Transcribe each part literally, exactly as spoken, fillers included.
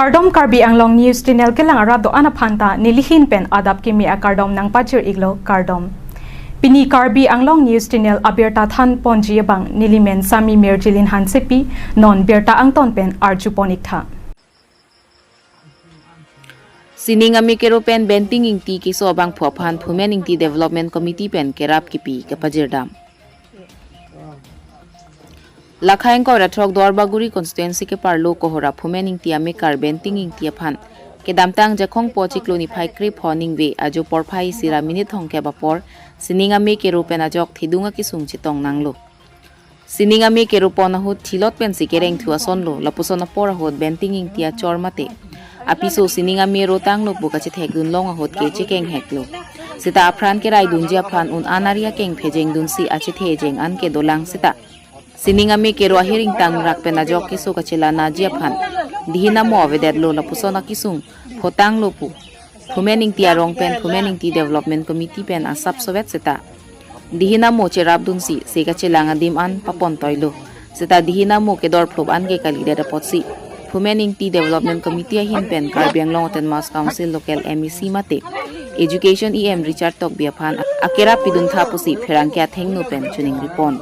Kardom, Karbi Anglong News Channel kelang arat do-an aphan ta nelihin pen adap kimi akardom nangpajir-iklo, kardom. Pini Karbi Anglong News Channel abirta thanponji abang nelimen Sami Mirjilin Hansepi, non birta angton pen arjupon-iktha. Sining Amei Kero pen Benting Ingti keso abangphu aphan Phumen Ingti Development Committee pen kerap kipi kapajirdam. Lakhai ingkoi ra throk Duarbagori constituency keparlo Kohora Phumen Ingti amekar Benting Ingti aphan kedamtang Jakhong po chiklo niphai krepho ningve ajo porphai isi ra minute thomkep apor Sining Amei Kero pen ajok thedung akesung chetong nanglo. Sining Amei Kero pon ahut thilot pensi kerengthu asonlo, lapuson apor ahut Benting Ingti achor mate apiso Sining Amei ro tanglo pu kachethekdun long ahut ke chekengheklo. Seta apran keraidunji aphan un-an ari akeng phejengdunsi achethe ejeng an ke dolang seta Sining Amei Kero ahir ingtangrak pen ajok keso kachelanaji aphan dihin amo avedetlo, lapuson akesung photanglo pu Phumen Ingti arong pen Phumen Ingti Development Committee pen asap sovet seta dihin amo cherapdunsi se kachelang adim an papontoilo. Seta dihin amo kedorphlup an ke kalidet apotsi Phumen Ingti Development Committee ahin pen Karbi Anglong Autonomous Council Local M A C mate Education E M Richard Tokbi aphan akerap piduntha pusi pherangke athengno pen choningripon.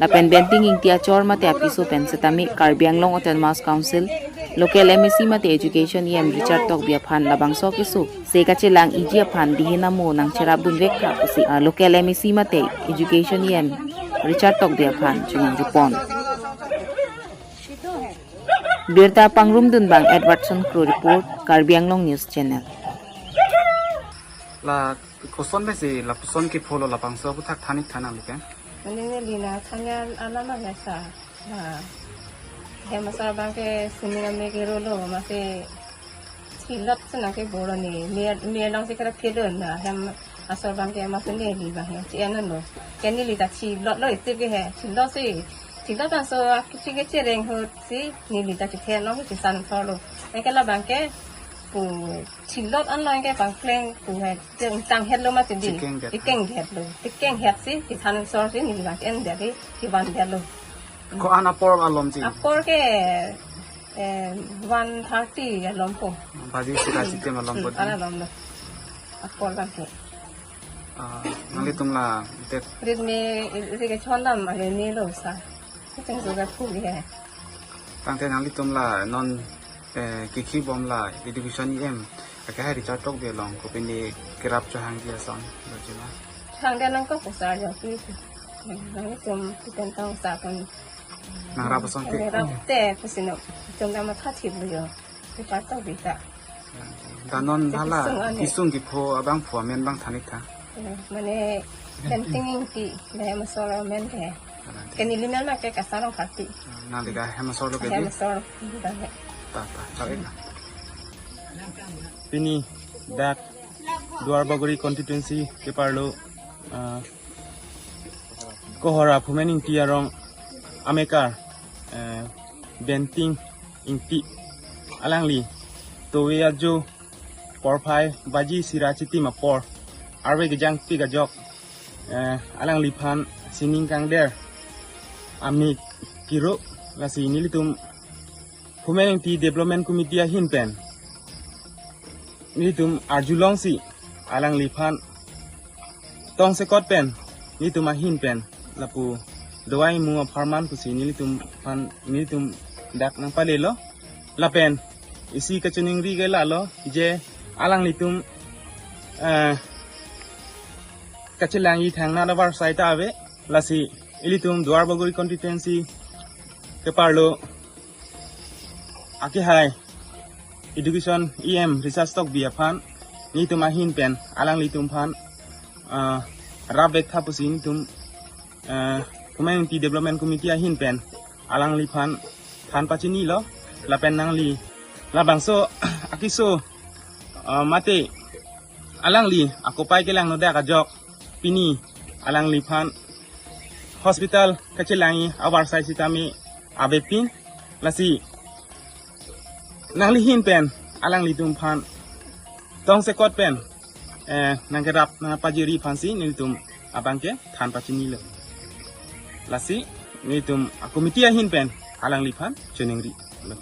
Lapen Benting Ingti achor mate apiso pen setame Karbi Anglong Autonomous Council Local M A C mate Education E M Richard Tokbi aphan labangso keso se kachelang iji aphan dihin amo nangcherapdunvektha pusi, ah, Local M A C mate Education E M Richard Tokbi aphan choningripon. Birta pangrumdun abang Edwardson Kro report, Karbi Anglong News Channel. La koson pensi lapuson kepholo, labangso aphuthak than-iktha nangli ke? Mane neli nangthan alam abang ke sa. La hem asor abang ke Sining Amei Kero lo, masi thilot si nangkebor lo ne. Me, me alongsi kerap kedun na hem asor abang ke masi neli abang he. Chi anu lo. Ke neli ta thilotlo isi ke he. Thilot si. Thilot abangso akisi kechereng ahut si neli ta chethe long si san thorlo. Anke labang ke pu thilot an long ke pangpleng pu he. Tang, tanghetlo mati di. Chekengdet. Chekengdetlo. Chekenghet si, chethan asor si, neli abang ke endet di, chevandet lo. Ko-an apor alom si? Apor ke, eh, one thirty alom po. Baji isi ra chitim alom po. Hmm, di. An alom lo. Apor abang ke. Ah, nanglitum la, det. Rit me, rit kechon dam, are ne lo sa. Kecheng so ga phu he. Tangte nanglitum la, non, eh, kiki bom la, Education E M akehai Richard Tokbi along kopine kerap chohangji ason, lo chima? Chohangdet nangkok ko sar jo pi. Nangtum pi tentang sa kan. Nangrap asonte. Nangrap te pusino. Tum dam matha thip lo jo. Richard Tokbi ta. Da non hala kesung ane. Kesung kepho abangphu amen abang than-iktha. Eh, mane Benting Ingti, la hem asor amen ke. Ke neli men ma ke Kasarong Khati. Nangli ke hem asor lo ke di? Hem asor, di ba he. Ta, ta, ta, eh. Pini dak Duarbagori constituency keparlo, ah, Kohora Phumen Ingti arong amekar, eh, Benting Ingti alangli tove ajo porphai baji isi ra chitim apor arve kejangpik ajok, eh, alangliphan sining kangder Amei Kero, lasi nelitum Phumen Ingti Development Committee ahin pen nelitum arjulongsi alangliphan tongsekot pen nelitum ahin pen lapu dawai imu apharman pusi nelitum aphan, nelitum dak nangpalelo. Lapen isi kachiningri ke lalo je alanglitum, eh, kachelangji thangnat avarsai ta ave, lasi ilitum Duarbagori constituency keparlo akehai Education E M Richard Tokbi aphan nelitum ahin pen alanglitum aphan, ah, rapvektha pusi nelitum, ah, Community Development Committee ahin pen alangliphan than pachinilo. Lapen nangli labangso akeso, ah, mate alangli akopai kelangnodak ajok pini alangliphan hospital kachelangji avarsai sitame avepin, lasi nangli ahin pen alanglitum aphan tongsekot pen, eh, nangkerap nangpajirji aphansi nelitum abang ke than pachinilo. Lasi nelitum a committee ahin pen alangliphan chiningrilo.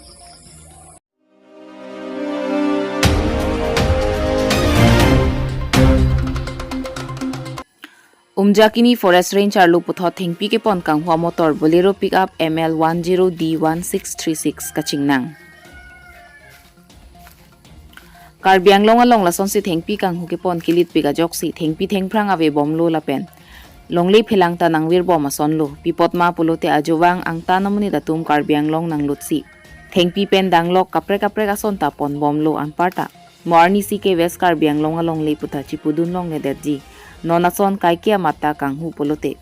Umjakini Forest Range arlo puthot thengpi kepon kanghu amotor Bolero pickup M L one zero D one six three six kachingnang. Karbi Anglong along lasonsi thengpi kanghu kepon kilitpik ajoksi thengpi thengphrang avebomlo lapen longle phelang ta nangvirbom asonlo. Pi apot ma pulote ajovang angtan amonit atum Karbi Anglong nanglutsi thengpi pen danglok kaprek kaprek ason ta ponbomlo anparta mo arnisi ke West Karbi Anglong alongle puta chipudun longledetji. Non ason kaike amat ta kanghu pulote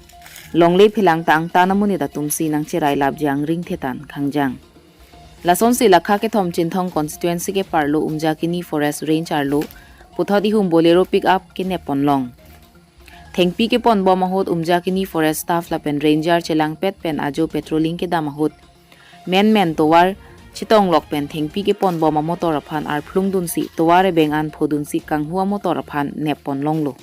longle phelang ta angtan amonit atumsi nangcherailapji angring thetan khangjang. Lasonsi lakha kethom Chinthong constituency keparlo Umjakini Forest Range arlo puthot ihum Bolero pickup kenep ponlong. Thengpi keponbom ahut Umjakini Forest staff lapen ranger chelangpet pen ajo patrolling kedam ahut menmen tovar chetonglok pen thengpi keponbom amotor aphan arphlungdunsi tovar ebeng an phodunsi kanghu amotor aphan nep ponlonglo.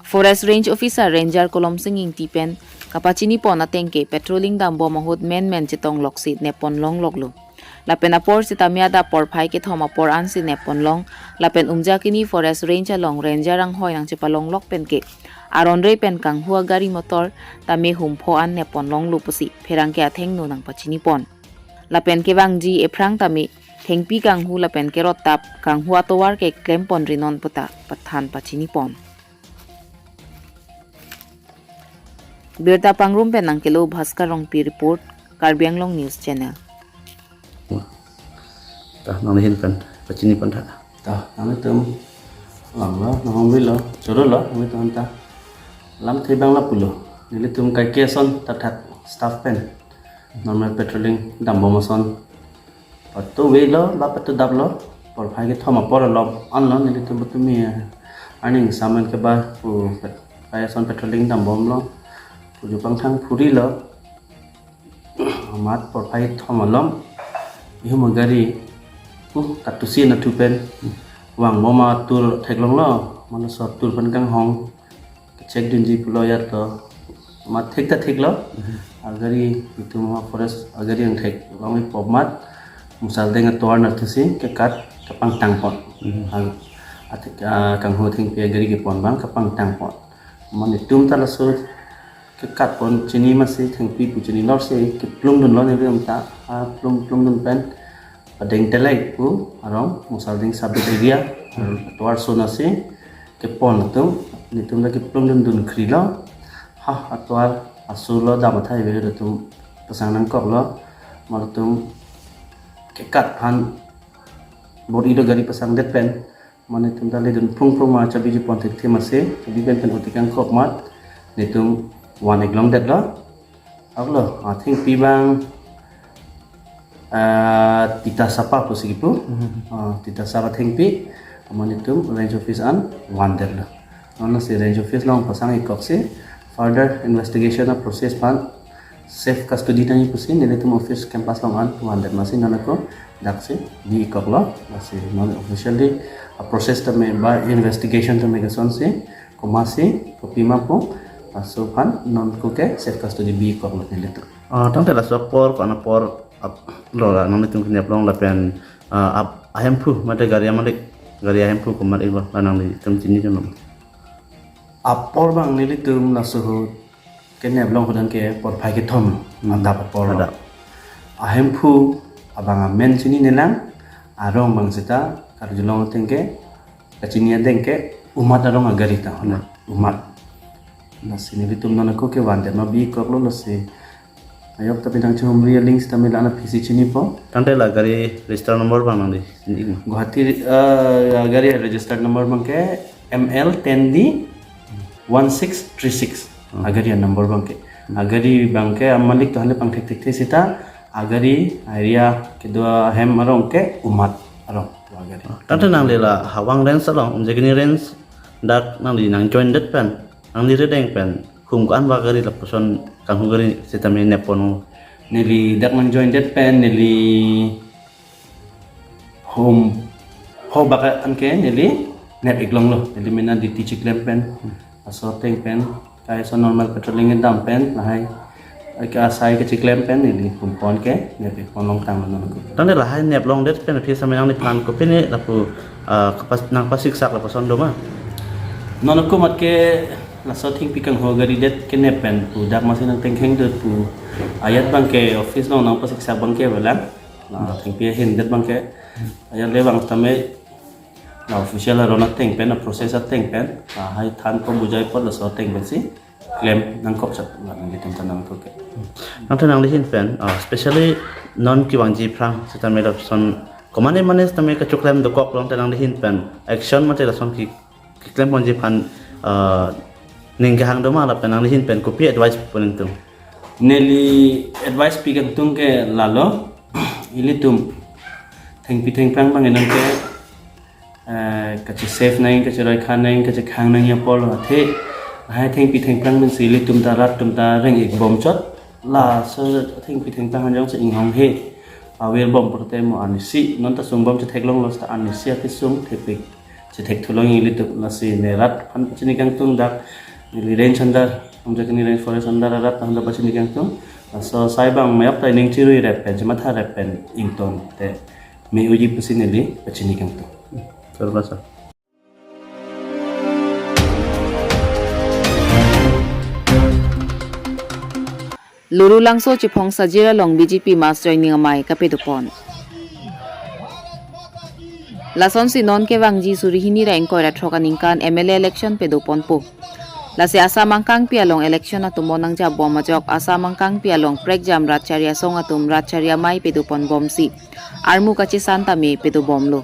Forest Range Officer Ranger Kolomsing Ingti pen kapachinipon ateng ke patrolling dambom ahut menmen chetongloksi nep ponlongloklo. Lapen apor sitame adap porphai kethom apor ansi nep ponlong, lapen Umjakini Forest Range along ranger anghoi nangchepalonglok pen ke aron re pen kanghu agari motor tame hum pho an nep ponlonglo pusi pherangke athengno nangpachinipon. Lapen kevangji ephrang tame thengpi kanghu lapen kerot tap kanghu atovar ke klempon rinon puta pathan pachinipon. Birta Pangrum pen nangkelo Bhaskar Rongpi report, Karbi Anglong News Channel. Ta nanghin pen pachinipon tha. Ta nanglitum langlo, nanghumrilo, chorolo nanglitum ta. Lamthe abang lapulo. Nelitum kaike ason ta thak staff pen normal patrolling dambom ason. Patu avelo, ba patu daplo, porphai kethom apor alom anlo nelitum patumi, eh, aning saman keba pu pet-, kai ason patrolling dambomlo, pu jupang thang phurilo, amat porphai kethom alom, ihum agari, uh, katusi na thupen, vangbom atur theklonglo, mane so atur pen kanghong, check dunji pulo ya to. Amat thik ta thiklo. Mhm. Agari itum forest agari angthek long ipo amat. Musaldeng atovar na thusi kekat kapangtangpon. Mhm. Ang athik, ah, kanghu thengpi agari kepon abang kapangtangpon. Mane itum ta laso kekatpon chini masi thengpi pu chini lor si keplungdunlo nelitum ta. Ah, plung, plungdun pen Padeng Telek pu arong Musaldeng sub area, atovar ason asi kepon atum, nelitum ta keplungdundun krilo. Ha, atovar aso lo dam athai ave atum pasang nangkoklo. Mane itum kekat aphan bor-i do gari pasangdet pen. Mane itum ta ledun phung phung ma chabi chepon thekthe masi, chabi pen pen oti kangkok amat nelitum van-ik longdetlo. Aklo, ah, thengpi abang, ah, Tita Sapa pusi kipu. Mhm. Ah, Tita Sapa thengpi, mane itum range office an vandetlo. Non si range office along pasang-ik koksi further investigation a-process aphan safe custody nangji pusi nelitum office campus along an vandet masi non ako daksi bi-ik koklo, masi non officially a-process tame ba investigation tame kosonsi, komatsi, kopi ma pu, laso aphan non ako ke safe custody bi-ik koklo nelitum. Ah, tangte laso apor, ko-an apor, ap-, lo la, non nelitum keneplong lapen, ah, ap-, ahemphu, mate gari amalik, gari ahemphu komat-iklo, la nanglitum chini chonlo. Apor abang nelitum laso ahut keneplong ahut ke porphai kethom, hmm, adap apor lo. Adap. Ahemphu abang amen chininelang, arong abang seta, karjulong ateng ke, kachini ateng ke, Umat arong agari ta, Umat. Umat. Lasi nelitum non ako ke vandet ma bi-ik koklo lasi. Ayok tapi nangchehumri aling sitame la-an aphisi chinipo. Tangte la gari register number abang nangli chini ma? Guwahati, eh, gari registered number abang ke M L ten D one six three six. Hmm. Agari a-number abang ke. Hmm. Agari abang ke amalik to hale pangthekthekthe seta agari area kedo ahem arong ke Umat arong. Agari. Tangte nangli la Hawang Range along, Umjakini Range dak nangli nang-join det pen, nangli rideng pen hum ko-an ba gari lapuson kanghu gari sitame nep ponlo? Neli dak nang-join det pen neli hum pho bak an ke neli nep-ik longlo. Neli mena duty chiklem pen, laso ateng pen, kai ason normal patrolling dam pen, lahai ke asai kechiklem pen neli hum pon ke nep-ik pon longtanglo non ako. Tangte lahai nep longdet pen aphi sitame nangliphan kopine lapu, ah, kapas-, nangpasiksak lapuson do ma? Non ako amat ke Laso thengpi kangho gari det kenep pen pu dak masi nangtengkheng dut pu ayat abangke office along nangpasiksak abangke avelang. La thengpi ahin det abangke ayat le abang tame la official aron ateng pen, a process ateng pen, lahai than ko bujai apot laso ateng pensi claim nangkok chot, la nanglitum ta nangthu ke. Nangthan nanglihin pen, ah, especially non kevangji aphrang sitame lapuson komatne mane sitame kachoklem dokok along ta nanglihin pen action mate lason ke keklem ponji aphan, ah, ning kehang do ma lapen nanglihin pen kopi advice pi pon nangtum? Neli advice pi kangtung ke lalo, ilitum thengpi thengphrang abang nangke, eh, kache save nang, kacherai khan nang, kachekhang nangji apor lo athe, lahai thengpi thengphrang pensi ilitum ta rat atum ta reng-ik bom chot. Laso thengpi thengphrang anjong si inghong he. Awir bom purte mo arnisi, non ta sung bom chetheklonglo seta arnisi akesung thepik chethekthu long ilitum, lasi ne rat aphan pachini kangtung dak, neli range under, Amjakani range forest under arat aphan ta pachini kangtung. Laso sai abang mayap ta ining chirui rep pen, chematha rep pen ington te me-oji pusi neli pachini kangtung. Terima kasih. Lurulangso Chephong Sajir along B J P mass joining amei kapedo pon. Lasonsi non kevangji suri hini ra ingkoi ra throk aningkan M L A election pedo ponpo. Lasi Assam angkangpi along election atum non nangjap bom ajok Assam angkangpi along prekjam rat chari asong atum rat chari amei pedo pon bomsi armu kachesan tame pedo bomlo.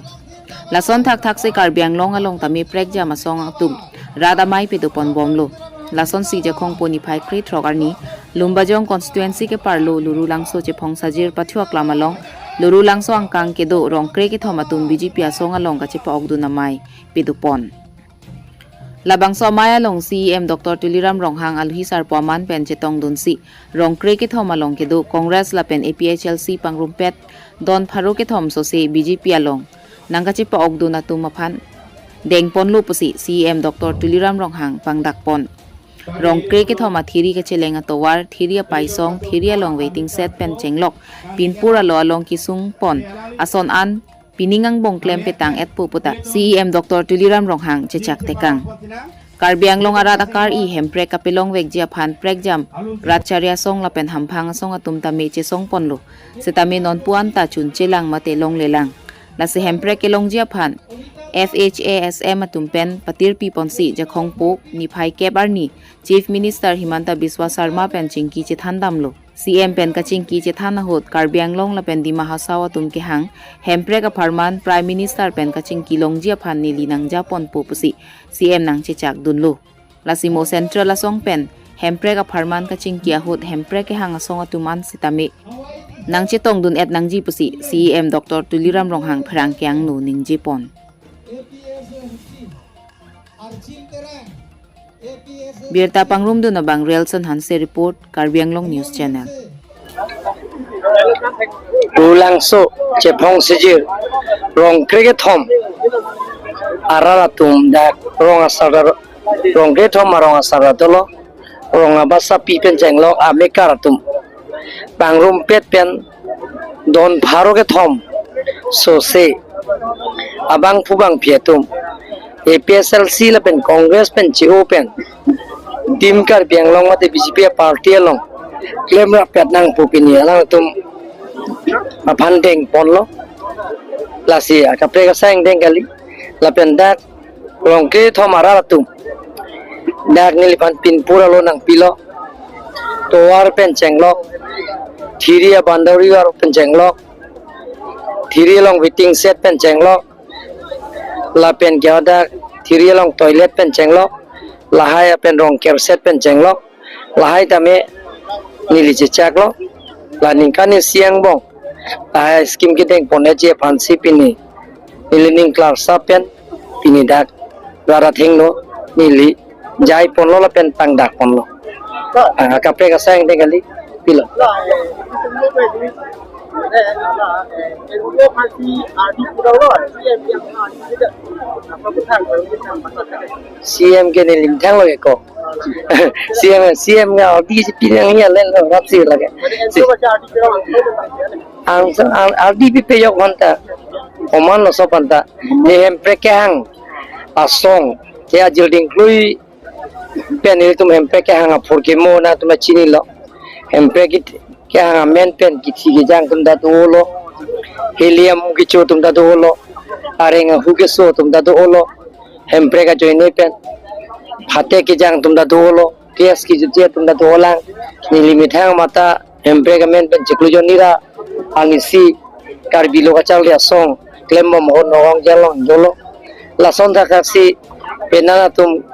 Lason thakthak si Karbi Anglong along tame prekjam asong atum rat amei pedo pon bomlo. Lasonsi Jakhong po niphai krethrok arni Lumbajong constituency keparlo Lurulangso Chephong Sajir pathu aklam along Lurulangso angkang kedo rong krekethom atum B J P asong along kachepa-okdun amei pedo pon. Labangso amei along C E M Doctor Tuliram Ronghang aluhi sarpo aman pen chetongdunsi rong krekethom along kedo Congress lapen A P H L C pangrumpet don pharo kethom sose B J P along nangkachepa-okdun atum aphan dengponlo pusi C E M Doctor Tuliram Ronghang pangdak pon. Rong krekethom athiri kacheleng atovar, thiri apaisong, thiri along waiting shed pen chenglok, pinpur alo along kesung pon ason an pining angbong klem petang-etpo puta C E M Doctor Tuliram Ronghang chechak tekang. Karbi Anglong arat akari hemprek kapelong vekji aphan prekjam rat chari asong lapen hamphang asong atum tame chesong ponlo. Setame nonpu anta chunchelang mate longlelang. Lasi hemprek kelongji aphan F H A S M atum pen patirpi ponsi Jakhong po niphai kep arni Chief Minister Himanta Biswa Sarma pen chingki chethan damlo. C M pen kachingki chethan ahut Karbi Anglong lapen Dima Hasao atum kehang hemprek apharman Prime Minister pen kachingki longji aphan neli nangja ponpo pusi C M nangchechak dunlo. Lasi mo Central asong pen hemprek apharman kachingki ahut hemprek kehang asong atum an sitame nangchetongdun-et nangji pusi C E M Doctor Tuliram Ronghang pherangke angno ningje pon. Birta pangrumdun abang Relson Hanse report, Karbi Anglong News Channel. Lurulangso Chephong Sajir rong krekethom arat atum dak rong asar, rong krekethom arong asar dolo, rong abasapi pen chenglok amekar atum pangrumpet pen don pharo kethom sose abangphu bangphi atum A P H L C lapen Congress pen che-o pen Team Karbi Anglong mate B J P party along klemrap pet nangpo pini alangtum aphan dengponlo. Lasi akaprek asai angdeng kali. Lapen dak rong krekethom arat atum dak neliphan pinpur alo nangpilo. Tovar pen chenglok, thiri a-boundary wall pen chenglok, thiri along waiting shed pen chenglok, lapen ke dak thiri along toilet pen chenglok, lahai apen rong kerset pen chenglok, lahai tame neli chechaklo. La ningkan isi angbong lahai scheme kedengponji aphansi pini neli ning klarsap pen pini dak rat athengno neli jaiponlo lapen pangdakponlo. Ah, akaprek asai angdeng kali, pilo. C M ke neli methang lo ke ko. C M, C M ke ardi si pinang ya len lo rap si lake. Si, ang, ang, ardi pipe yok manta. Oman lo so panta. Ne hemprek kehang asong ke ajil dingklui pen ilitum Hemprek kehang aphurkimo nangtum chinilo. Hemprek kit-, kehang amen pen kithi kejang atum ta dolo. Helium kecho atum ta dolo. Areng ahu keso atum ta dolo. Hemprek ajoine pen phate kejang atum ta dolo. Gas kejutje atum ta dolang. Neli methang mata Hemprek amen pen chiklo jon ira arnisi Karbi Lo Kacharli Asong klembom ahut Nagaon Jalong dolo. Lason thakthak si penang atum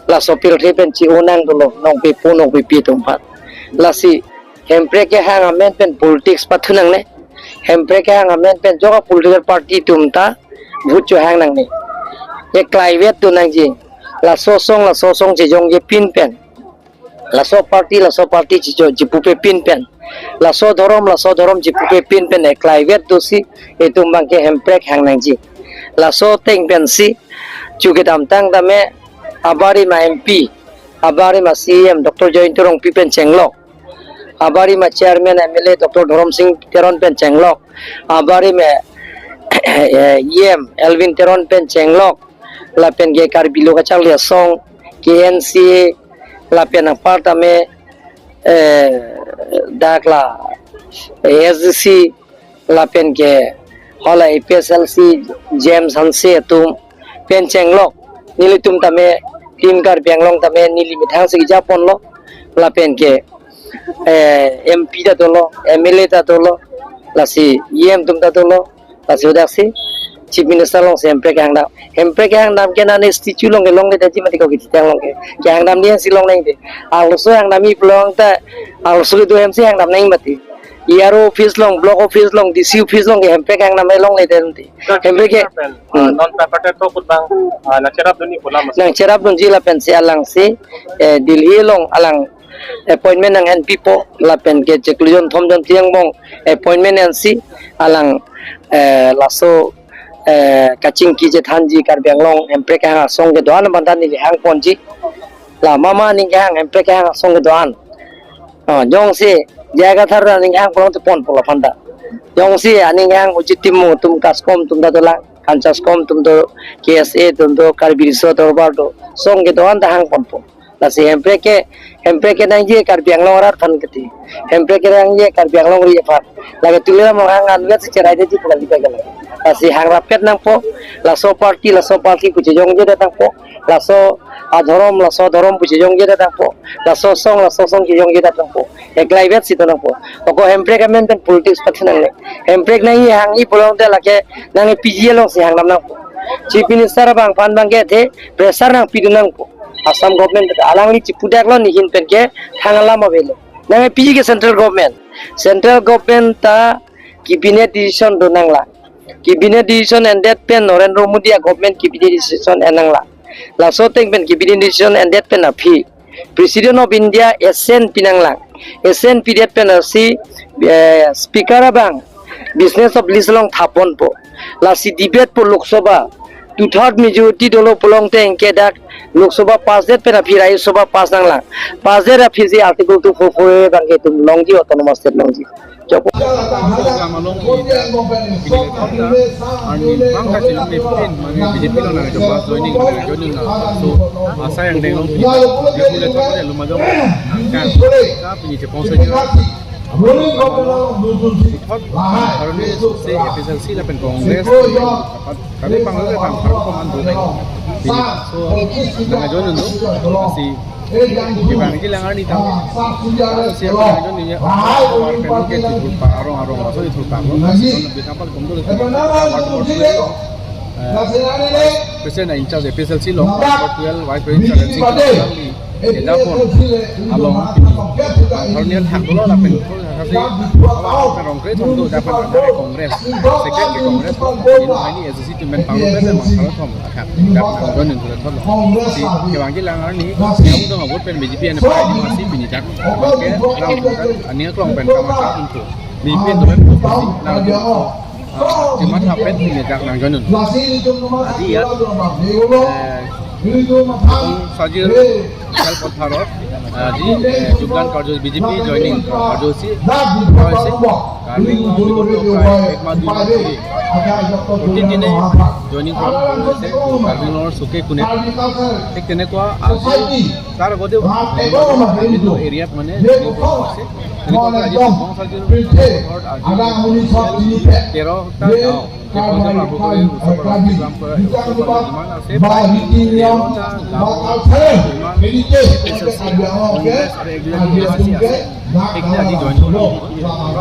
laso pirthe pen chi-o nang dolo, nongpepo nongpepi atum aphan. Lasi Hemprek kehang amen pen politics pathu nangne. Hemprek kehang amen pen joka political party atum ta vote chohang nangne. Eklaivet do nangji. Laso asong laso asong chejongje pin pen, laso party laso party chijo chipupe pin pen, laso dhorom laso dhorom chipupe pin pen eklaivet dosi itum abangke Hemprek hang nangji. Laso ateng pensi chu kedamtang tame abarim a M P, abarim a C E M Doctor Jayanta Rongpi pen chenglok, abarim a chairman M L A Doctor Dhorom Sing Teron pen chenglok, abarim a, eh, E M Elwin Teron pen chenglok, lapen ke Karbi Lo Kacharli Asong, K N C A, lapen apar tame, eh, dak la, eh, S D C, lapen ke hala A P H L C James Hanse atum pen chenglok, nelitum tame, Team Karbi Anglong tame neli methang si kejaponlo, lapen ke, eh, M P ta dolo, M L A ta dolo, lasi E M atum ta dolo, lasi hadak si Chief Minister along si Hemprek kehangdam. Hemprek kehangdam ke nane statue along ke longle daji mati, ko kiti along ke. Kehangdam dia si long nangde. Arloso hangdamji pulote, arloso kedo hem si hangdam nang mati. E R O office along, block office along, D C office along ke Hemprek kehangdam longle denti. Hemprek ke, pen, ah, hmm, non paper te to putbang, ah, nangcherapdunji pu alam. Nangcherapdunji lapen si alang si, eh, Delhi along alang appointment nang-enpipo, lapen ke chiklo jon thom jon ti angbong appointment ensi alang, eh, laso, eh, kachingki chethanji Karbi Anglong Hemprek kehang asong kedo-an abang ta neli hangponji. La mama aning kehang Hemprek kehang asong kedo-an. Ah, jongsi J I Kathar aning kehang pulote ponpo laphan ta. Jongsi aning kehang Uchi Timung atum, KASCOM atum ta dolang, Kanchan KASCOM atum do, K S A atum do, Karbi Riso Dorbar do, asong kedo-an ta hangponpo. Lasi Hemprek ke, Hemprek kenangji Karbi Anglong arat aphan kiti. Hemprek kenangji Karbi Anglong ri aphan. Lake Tuliram Ronghang anvet si cherai deji pu kali pen ke lake. Lasi hangrap pet nangpo, laso party laso party pu chejongjedet nangpo, laso adhorom laso adhorom pu chejongjedet nangpo, laso asong laso asong chejongjedet nangpo. Eklaivet si do nangpo. Ako Hemprek amen pen politics pathu nangne. Hemprek nangji hangji pulote lake nangpiji along si hangdam nangpo. Chief Minister abang aphan abangke athe pressure nangpidun nangpo. Assam government ta alangli chipudaklo, nehin pen ke thang alam avelo. Nangpiji ke central government. Central government ta cabinet decision do nanglang. Cabinet decision endet pen Narendra Modi a government cabinet decision en nanglang. Laso ateng pen cabinet decision endet pen aphi President of India assent pi nanglang. Assent pidet pen lasi, eh, speaker abang business of list along thaponpo. Lasi debate po Lok Sabha. Two third majority dolo pulote anke dak Lok Sabha pass det pen aphi Rajya Sabha pass nanglang. Pass det aphi si Article two four four A abangke itum longji, autonomous state longji. Jopo. Program along i, i, i, arni bang kachelong ke pin, mane B J P along nangjoin, joining, nangjoining na. So, asai angdeng along pin, dia pula chapa dia luma jong, angkan, ka pini chepong saja. Thot, arni se A P H L C lapen Congress, dapat kami panglo ke bang, baru komandan. Pini, so, nangjoin dulu, si Kevangji alang arni tang. Siapa yang nyonya, war pen ke chithurpa, arong arong, laso chithurpa lo. Laso kon bikam pal kumdo le. Eh, President in charge A P H L C lo, twelve Vice President Charan Singh Sangma along, along, Bang Harnian hak lo lapen, kasi, Congress, second ke Congress, ini, ini S D C team member panglo, Bang Harnian. Dak nangjoin dun thotlo. Si kevangji alang arni, yang dong abot pen B J P ane pai di masi pini jak. Ke nang ani aklong pen kama ka untu. B J P ane pen nang, ah, chimat hapen pini jak nangjoin dun. Adi ya. Eh, Song Sajir খেলপথাৰত আজি, এ, যোগদান কাৰ্য, BJP joining কাৰ্যসূচী কৰা হৈছে। কাৰ্বি আংলঙৰ লোকসকলৰ প্ৰায় এক মাহ দুই মাহ ধৰি প্ৰতিদিনে জইনিং কৰা হৈছে কাৰ্বি আংলঙৰ চুকে কোণে। ঠিক তেনেকুৱা আজি তাৰ আগতেও বিভিন্ন এৰিয়াত মানে জইনিং কৰা হৈছে। তেনেকুৱাকৈ আজি সং চাৰ্জৰ ঘৰত আজি তেৰটা গাঁও, সেই পৰ্যায়ত আৰম্ভ কৰি ওচৰ পাজৰৰ যিমান আছে, প্ৰায় তেৰটা গাঁও যিমান এ পি এছ এল চি, কংগ্ৰেছ আৰু এ ডি ইউ ডি আছে, সেইকেইটা আজি জইন কৰিব।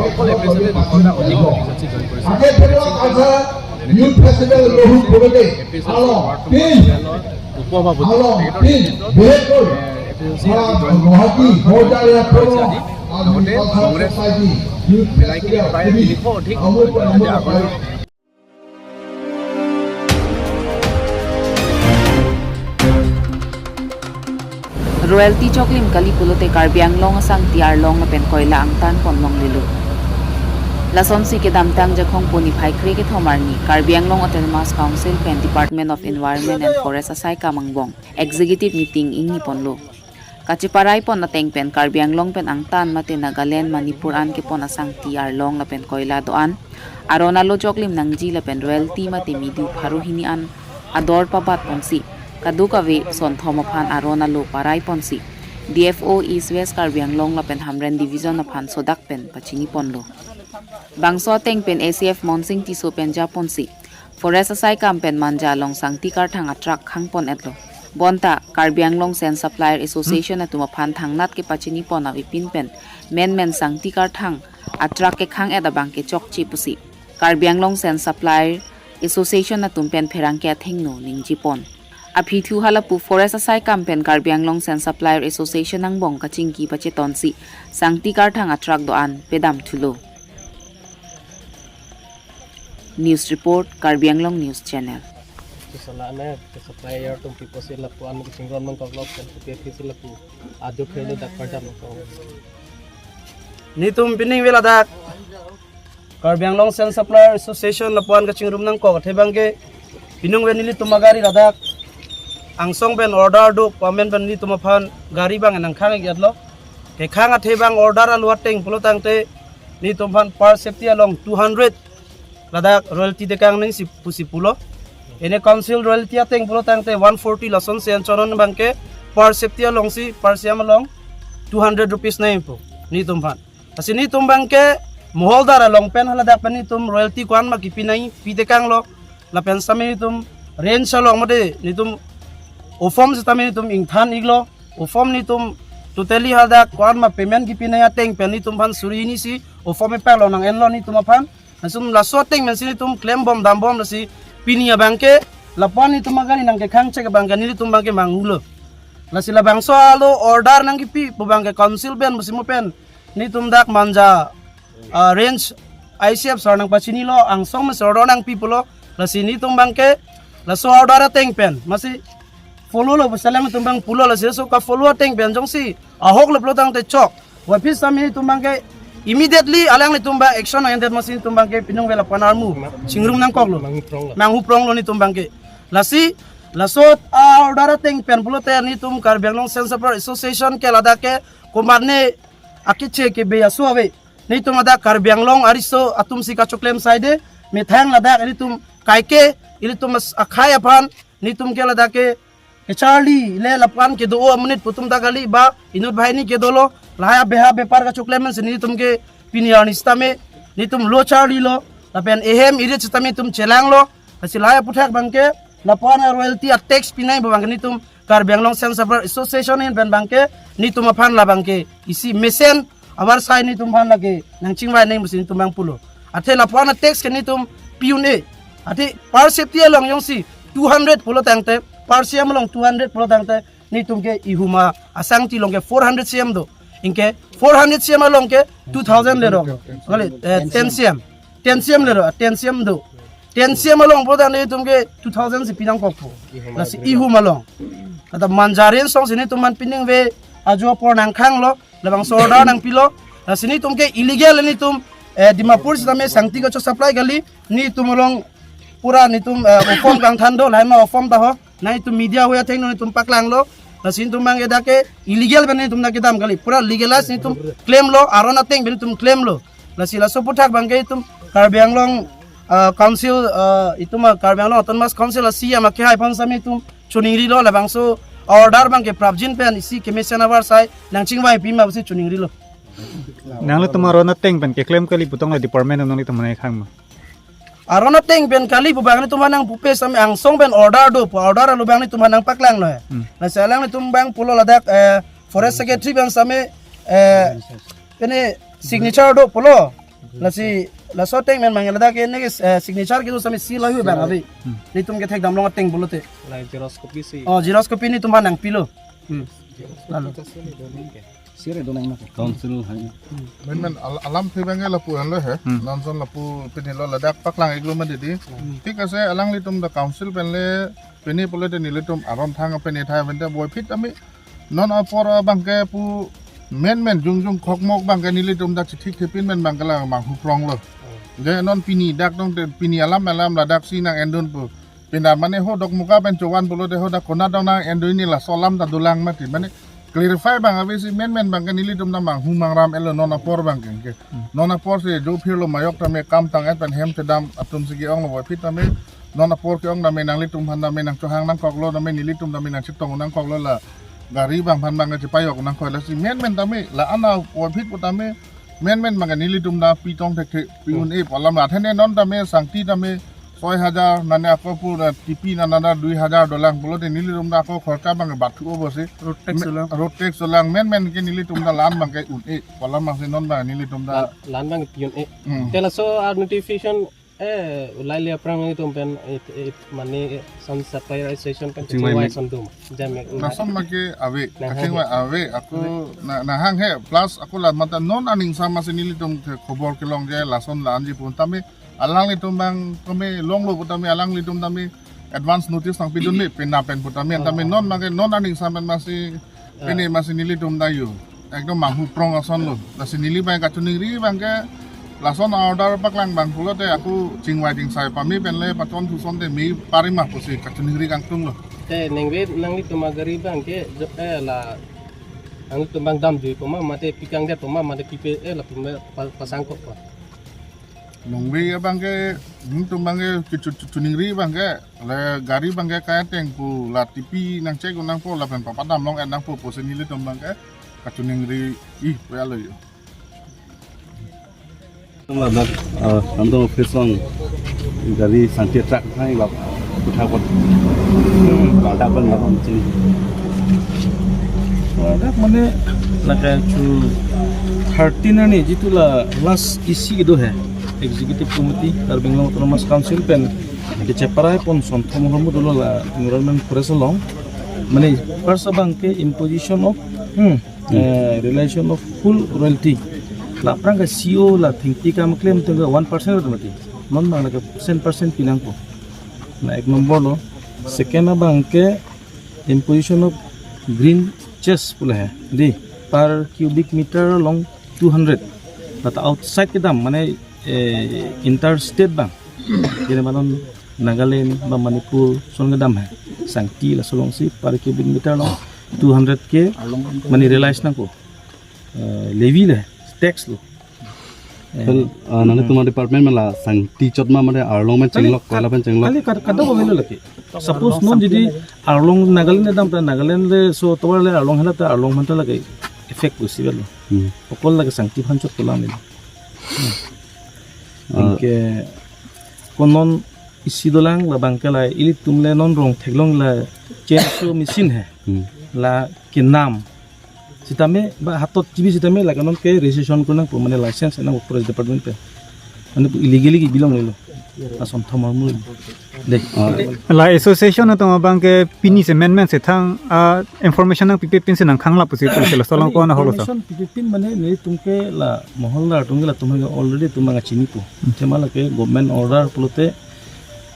অকল এ পি এছ এল চি নহয়, অকল A P S L C join কৰিছে। A P S L C ward number তেলৰ উপসভাপতি তেখেতৰ নেতৃত্বত, এ, এ পি এছ এল চি আজি জইন কৰিছে আজি। লগতে কংগ্ৰেছ মিলাই কিনে প্ৰায় তিনিশ অধিক কৰ্মী আজি আগৰ Royalty choklim kali pulote Karbi Anglong asangti arlong lapen koila angtan pon longlelo. Lasonsi kedamtang Jakhong po niphai kre kethom arni Karbi Anglong Autonomous Council pen Department of Environment and Forest asai kam angbong executive meeting ingni ponlo. Kacheparai pon ateng pen Karbi Anglong pen angtan mate Nagaland, Manipur an kepon asangti arlong lapen koila do-an aron alo choklim nangji lapen royalty mate midu pharo hini an ador pabat ponsi kadokave sonthom aphan aron alo parai ponsi D F O East West Karbi Anglong lapen Hamren Division aphan sodak pen pachini ponlo. Bangso ateng pen A C F Monsing Tisso pen japonsi Forest asai kam pen Manja along sangti karthang atruck khang pon etlo. Bonta Karbi Anglong Sand Supplier Association atum aphan thangnat kepachini pon avepin pen menmen sangti karthang atruck kekhang et abang ke chokche pusi Karbi Anglong Sand Supplier Association atum pen pherangke athengno ningje pon. Aphi thu halapu Forest asai kam pen Karbi Anglong Sand Supplier Association angbong kachingki pachetonsi sangti karthang atruck do-an pedam thulo. News report, Karbi Anglong News Channel. Kesala ne, ke supplier atum pipo si lapu an kachingrum nangkok lok, kan kopi api si lapu adu khelo dak kardom nangkok. Netum pining ve ladak Karbi Anglong Sand Supplier Association lapu an kachingrum nangkok athe abang ke pining ve nelitum agari ladak angsong pen order do pu amen pen nelitum aphan gari abang nangkhang ikjatlo. Kekhang athe abang order alo ateng pulo tangte nelitum aphan per safety along two hundred ladak royalty tekang nangji pusi pulo. Ene council royalty ateng pulo tangte one forty lason si anchot non abang ke per safety alongsi per siam along two hundred rupees nangji pu nelitum aphan. Lasi nelitum abang ke moholdar along pen haladak pen nelitum royalty ko-an ma kipi nangji pi tekanglo. Lapen sitame nelitum range along mate nelitum ofom sitame nelitum ingthan iklo. Ofom nelitum totally haladak ko-an ma payment kipi nangji ateng pen nelitum aphan suri hini si ofom epak along nang-enlo nelitum aphan. Langsung laso ateng pensi nelitum klem bom dam bom lasi pini abang ke lapu an nelitum agari nangkekhang chek abang ke nelitum abang ke manghulo. Lasi labangso alo order nangkipi pu abang ke council pen pusi mo pen nelitum dak Manja, ah, range I C F sir nangpachinilo, angsong me sir order nangpi pulo. Lasi nelitum abang ke laso order ateng pen masi follow lo pu si alanglitum abang pulo, lasi laso ka-follow ateng pen jongsi ahok lo pulo tangte chok. Wapis sitame nelitum abang ke immediately alanglitum abang action nang-endet masi nelitum abang ke pining ve lapu an armu chingrum nangkoklo. Manghupronglo. Manghupronglo nelitum abang ke. Lasi laso a-order ateng pen pulote nelitum Karbi Anglong Sand Supplier Association ke ladak ke komatne akeche kebe aso ave. Nelitum ladak Karbi Anglong ariso atum si kachoklem saide, methang ladak nelitum kaike, nelitum as-, akhei aphan nelitum ke ladak ke kecharli le lapu an kedo amonit pu atum ta kali ba inut banghini kedo lo, lahai abeha bepar kachoklem si nelitum ke pini arni sitame nelitum lo charlilo, lapen ehem irit sitame nelitum chelanglo. Lasi lahai aphuthak abang ke lapu an a-royalty a-tax pi nangji pu abang ke nelitum Karbi Anglong Sand Supplier Association ahin pen abang ke nelitum aphan labang ke isi mesen avarsai nelitum aphan lake nangchingvai nangji pusi nelitum abang pulo. Athe lapu an a-tax ke nelitum pi un-e. Athe per safety along jongsi two hundred pulo tangte, per siam along two hundred pulo tangte nelitum ke ihuma asangti along ke four hundred siam do. Anke four hundred siam along ke two thousand le do. Kali, eh, ten siam. Ten siam le do, ten siam do. Ten siam along pulo tangte nelitum ke two thousand si pi nangkokpo. Lasi ihum along. Kata Manja range alongsi nelitum aphan pining ve ajo apor nangkhanglo, labangso order nangpilo. Lasi nelitum ke illegal nelitum, eh, Dimapur sitame sangti kachosupply kali, nelitum along pura nelitum, eh, ofom kangthan do, lahai ma ofom ta ho. Nangtum media hui ateng nangtum paklanglo. Lasi nangtum abang ke dak ke illegal pen nangtum dak kedam kali. Pura legalize nangtum claim lo, aron ateng pen nangtum claim lo. Lasi laso aphuthak abang ke itum Karbi Anglong, ah, Council, ah, itum, ah, Karbi Anglong Autonomous Council a-C E M akehai aphan sitame itum choningrilo, labangso order abang ke prapjin pen isi kemesen avarsai nangchingvai pima pusi choningrilo. Nanglitum aron ateng pen ke claim kali pu tong la department nanglitum nangkhang ma? Aron ateng pen kali pu abang nelitum aphan nangpupe sitame angsong pen order do pu, order alo abang nelitum aphan nangpaklanglo he. Hmm. Lasi alanglitum abang pulo ladak, eh, forest secretary abang sitame, eh, pini signature do pulo. Lasi laso ateng pen abang ladak ke ne, eh, signature kedo sitame seal hui abang ave. Hmm. Nelitum kethekdam long ateng pulote. Lai xerox copy si. Oh, xerox copy nelitum aphan nangpilo. Hmm. Lalo. Sire do nang na. Council hai. Men men al-, alam si abang ke lapu anlo he. Hmm. Nonson lapu pini lo ladak paklang-iklo ma didi. Hmm. Thik ase alanglitum dak council pen le pini pulote nelitum aron thang pini thai pen te boi phit ami non apor abang ke pu men men jongjong khokmok abang ke nelitum dak chithik thepin men abang ke la manghu pronglo. Hmm. Je non pini dak tong te pini alam alam ladak si nang-endun pu. Pinda mane ho Dokmoka pen chovan pulote ho dak konat dong nang-endun, ne laso alam ta dolang mati. Mane clarify abang ave si men men abang ke nelitum ta manghu mangram-etlo non apor abang ke. Hmm. Non apor si jo phirlo mayok tame kam tang-et pen hem chedam atum si ke-onglo boi phit tame non apor ke-ong tame nanglitum aphan tame nangchohang nangkoklo tame nelitum tame nangchetong nangkoklo la gari abang aphan abang ke chepajok nangkok lasi men men tame la ana boi phit pu tame men men abang ke nelitum ta pi tong thekthek pi un-e pu alam ra thene non tame sangti tame soi hajar nane ako pu na tipi nana da dui hajar dolang pulote nelitum ta ako khorcha abang ke bathu obo si. Road tax me-, dolang. Road tax dolang men men ke nelitum ta la-an abang ke un-e pu alam abang si non abang nelitum ta. La-, la-an abang pi un-e. Hmm. Te laso a-notification, eh, ulai le aphrang itum pen, eh, eh, mane, eh, some supplier association pen chingvai chingvai me- son dum. Jam me- Lason abang ke ave, nang kachingvai hang he. Ave, ako ave. Na, nang hang he, plus ako la mata non aning sama si nelitum ke khobor kelong ke lason la-anji pu tame alanglitum abang tame longlo pu tame alanglitum tame advance notice nangpidun me pena pen pu tame tame non abang ke non aning sama masi pini masi nelitum ta yo ekdom manghu prong asonlo. Lasi neli abang kachoningri abang ke lason order paklang abang pulote ako chingvai dingsai pame pen le pachon thuson te me pari ma pusi kachoningri kangtunglo. Te nengve nanglitum agari abang ke jo-, eh, la nanglitum abang damjui pu ma mate pi kangdet pu ma mate pipe, eh, lapu me pa-, pasangkok pu. Nengve abang ke, hmm, nelitum abang ke, ke chu-, chu-, choningri abang ke, le gari abang ke kai ateng pu, la tipi nang check nangpo, lapen papadam long-et nangpo, pusi nelitum abang ke, kachoningri, ih, pu alo yo. Tum ladak, eh, nangtum office along, gari sangti truck hai bap, puthak pot, balta ban bap, chini. Ladak mane, lake chu thirteen arni jitu la last E C kedo he, Executive Committee, Karbi Anglong Autonomous Council pen, kecheparai pon Sonthom Hormu dolo la Environment Forest along. Mane first abang ke imposition of, hmm, eh, realization of full royalty. La aphrang ke C O la thengpi kam claim tengke one percent mati. Non abang ke percent percent pinangpo. La ek number lo. Second abang ke imposition of green cess pule he. Di per cubic meter along two hundred. But outside kedam mane, eh, interstate abang. Jadi manon Nagaland ba Manipur son kedam he. Sangti laso along si per cubic meter along two hundred ke mane realize nangpo. Eh, levy le, tax lo. Eh, pen, ah, nangtum department mala sangti chot ma mane arlong pen chenglok, kali, koila pen chenglok. Kali kad-, kadokave lo lake. Suppose non jadi arlong Nagaland dam ta Nagaland le so tovar le arlong hala ta arlong manta lake effect possible lo. Hmm. Okol lake sangti aphan chot kolang le. Hmm. Ah. Anke konon isi dolang labang ke la ilitum le non rong theklong la chainsaw machine he. Hmm. La kenam. Sitame ba hatot chibi sitame la kanon ke registration ko nangpo mane license nangpo forest department pen. Mane illegally kebi longlelo. Ason thamar mul. Dei. Ah. La association atum abang ke pini si men men si thang, ah, information nangpipe pin si nangkhang lapusi pu si laso along ko-an ahok lo sa. Information pipe pin mane nelitum ke la moholdar atum ke latum ke already atum abang chinipo. Hmm. Thema lake government order pulote,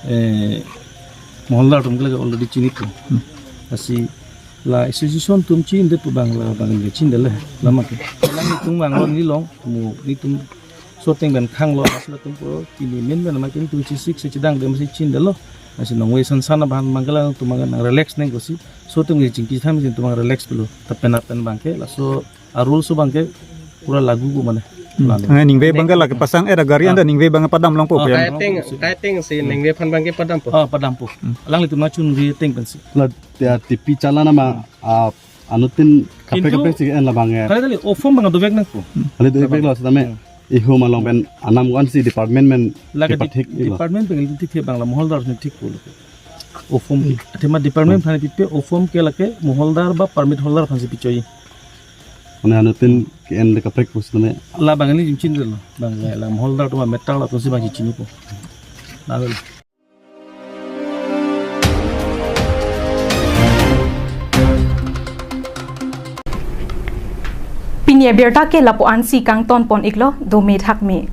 eh, moholdar atum ke lake already chinipo. Hmm. Lasi la association atum chinine pu abang la abang ke chinine le lama ke. Nangtum abang lo neli long mo nelitum so ateng pen khanglo, laso atum puro pini men men lama ke nelitum chesik si chedang dem si chinine lo. Lasi nongve sansan abang abangke la tumang nang relax nang kosi. So tum chingki tham jin tumang relax pulo. Tapen apen abangke laso a-rule so abangke pura lagu ko mane. Hmm. Lalo. Nang ningve abangke lake pasang era gari Ah. anda ningve abangke padam longpo Ah, pu ya. Kaiteng, kaiteng si ningve aphan abangke padampo. Ah, padampo. Hmm. Alanglitum nangchunri ateng pensi. La dia T P chalana ma, ah, anuttin kaprek Kintu kaprek si en labang ya. Kali kali ofom abang dovek nangpo. Kali dovek lo setame. Hmm. Ihum along pen anam ko-an si department pen Lake di- kepathik ilo. Department pen di thik abang la moholdar si thik pulo. Ofom ke. Hmm. Athema department Hmm. aphan pipe ofom ke lake moholdar ba permit holder aphan si pichoi. Mane anuttin ke en le kaprek pus name. Labang ili jim chinilo. Abang la moholdar atum metal atum si abang chinipo. Lalo. Pini abirta ke lapu-an si kangton pon iklo, dome thakme.